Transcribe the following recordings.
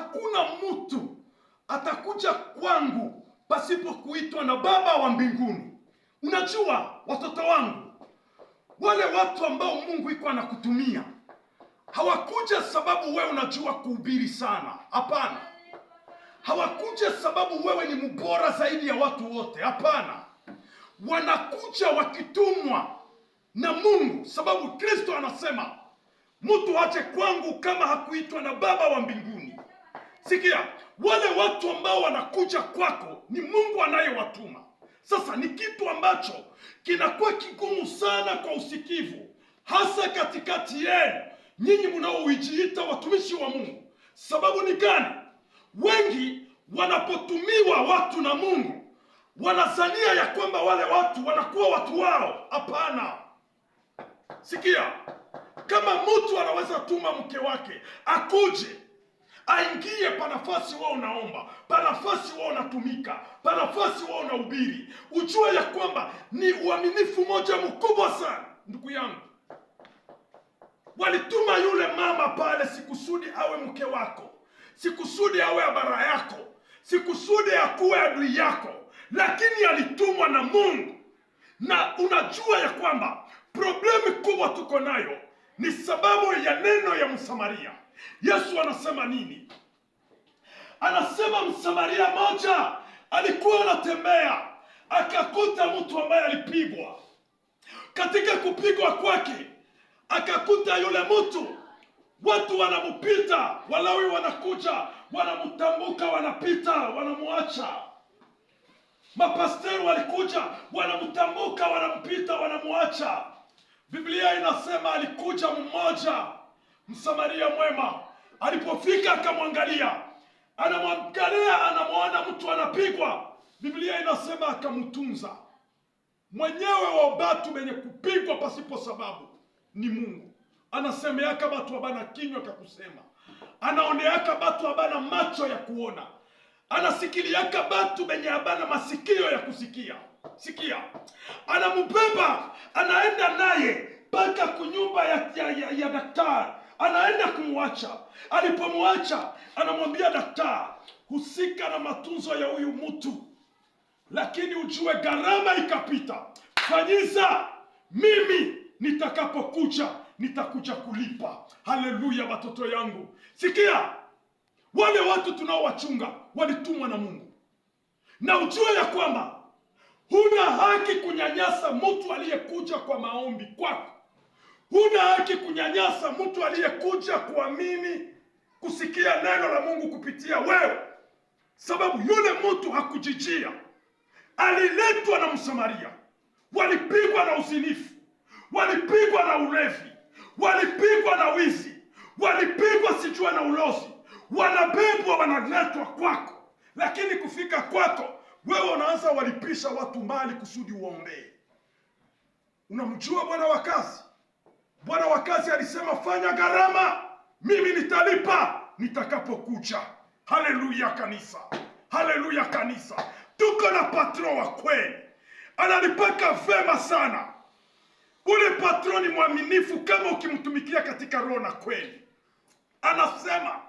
Hakuna mtu atakuja kwangu pasipo kuitwa na Baba wa mbinguni. Unajua watoto wangu, wale watu ambao Mungu iko anakutumia hawakuja sababu wewe unajua kuhubiri sana. Hapana. Hawakuja sababu wewe ni mbora zaidi ya watu wote. Hapana. Wanakuja wakitumwa na Mungu, sababu Kristo anasema mtu aje kwangu kama hakuitwa na Baba wa mbinguni. Sikia, wale watu ambao wanakuja kwako ni Mungu anayewatuma. Sasa ni kitu ambacho kinakuwa kigumu sana kwa usikivu, hasa katikati yenu nyinyi mnaojiita watumishi wa Mungu. Sababu ni gani? Wengi wanapotumiwa watu na Mungu wanazania ya kwamba wale watu wanakuwa watu wao. Hapana. Sikia, kama mtu anaweza tuma mke wake akuje aingie panafasi wao unaomba, panafasi wao unatumika, panafasi wao unahubiri, ujue ya kwamba ni uaminifu moja mkubwa sana. Ndugu yangu, walituma yule mama pale, sikusudi awe mke wako, sikusudi awe abara yako, sikusudi akuwe adui yako, lakini alitumwa na Mungu. Na unajua ya kwamba problemu kubwa tuko nayo ni sababu ya neno ya Msamaria. Yesu anasema nini? Anasema Msamaria moja alikuwa anatembea akakuta mtu ambaye alipigwa. Katika kupigwa kwake akakuta yule mtu, watu wanamupita, Walawi wanakuja wanamtambuka, wanapita, wanamuacha. Mapasteri walikuja wanamtambuka, wanampita, wanamuacha. Biblia inasema alikuja mmoja Msamaria mwema, alipofika akamwangalia, anamwangalia, anamwona mtu anapigwa. Biblia inasema akamtunza. Mwenyewe wa batu benye kupigwa pasipo sababu ni Mungu. Anasemeaka batu abana kinywa ka kusema, anaoneaka batu abana macho ya kuona, anasikiliaka batu benye abana masikio ya kusikia. Sikia, anamubeba anaenda naye mpaka kunyumba ya daktari, anaenda kumwacha. Alipomwacha anamwambia daktari, husika na matunzo ya huyu mtu, lakini ujue gharama ikapita, fanyiza, mimi nitakapokuja nitakuja kulipa. Haleluya, watoto yangu. Sikia, wale watu tunaowachunga walitumwa na Mungu, na ujue ya kwamba huna haki kunyanyasa mtu aliyekuja kwa maombi kwako. Huna haki kunyanyasa mtu aliyekuja kuamini kusikia neno la Mungu kupitia wewe, sababu yule mtu hakujijia, aliletwa na Msamaria. Walipigwa na uzinifu, walipigwa na ulevi, walipigwa na wizi, walipigwa sijua na ulozi, wanabebwa wanaletwa kwako, lakini kufika kwako wewe unaanza walipisha watu mali kusudi uombee. Unamjua bwana wa kazi? Bwana wa kazi alisema fanya gharama, mimi nitalipa nitakapokuja. Haleluya kanisa, haleluya kanisa. Tuko na patron wa kweli, analipaka vema sana. Ule patron ni mwaminifu kama ukimtumikia katika roho na kweli. Anasema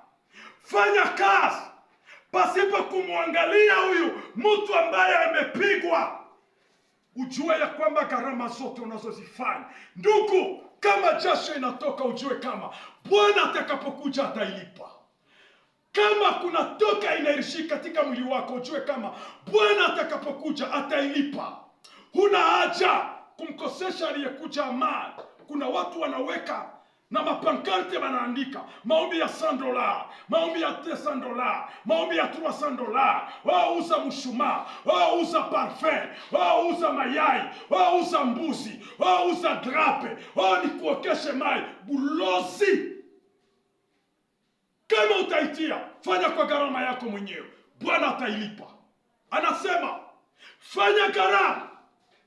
fanya kazi pasipo kumwangalia huyu mtu ambaye amepigwa. Ujue ya kwamba gharama zote unazozifanya ndugu, kama jasho inatoka, ujue kama Bwana atakapokuja atailipa. Kama kuna toka inairishi katika mwili wako, ujue kama Bwana atakapokuja atailipa. Huna haja kumkosesha aliyekuja amani. Kuna watu wanaweka na mapankarte wanaandika maombi ya $100, maombi ya $200, maombi ya $300. Wao uza mshumaa, wao uza parfum, wao uza mayai, wao uza mbuzi, wao uza drape, wao ni kuokeshe mai bulozi. Kama utaitia, fanya kwa gharama yako mwenyewe, Bwana atailipa. Anasema fanya gharama,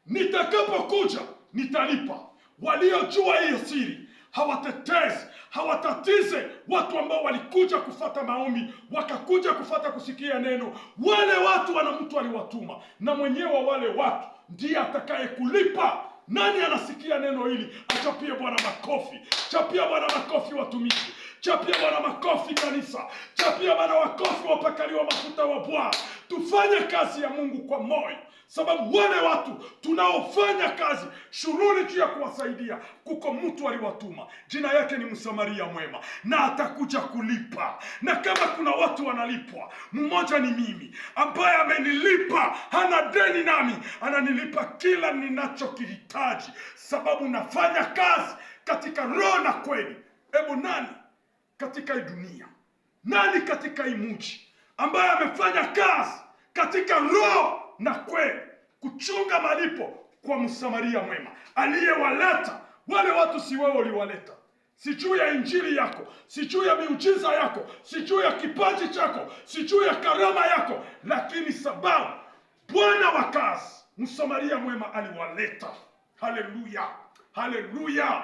nitakapokuja nitalipa. Waliojua hiyo siri hawatetezi, hawatatize watu ambao walikuja kufata maombi, wakakuja kufata kusikia neno. Wale watu wana mtu aliwatuma, na mwenyewe wale watu ndiye atakaye kulipa. Nani anasikia neno hili? Achapie Bwana makofi, chapia Bwana makofi watumishi, chapia Bwana makofi kanisa, chapia pia bana wakofi wapakaliwa mafuta wa Bwana. Tufanye kazi ya Mungu kwa moyo, sababu wale watu tunaofanya kazi shughuli juu ya kuwasaidia, kuko mtu aliwatuma, jina yake ni Msamaria mwema, na atakuja kulipa. Na kama kuna watu wanalipwa, mmoja ni mimi ambaye amenilipa, hana deni nami, ananilipa kila ninachokihitaji, sababu nafanya kazi katika roho na kweli. Hebu nani katika hii dunia, nani katika hii mji ambaye amefanya kazi katika roho na kweli kuchunga malipo kwa Msamaria mwema aliyewaleta wale watu? Si wewe uliwaleta, si juu ya injili yako, si juu ya miujiza yako, si juu ya kipaji chako, si juu ya karama yako, lakini sababu Bwana wa kazi Msamaria mwema aliwaleta. Haleluya, haleluya!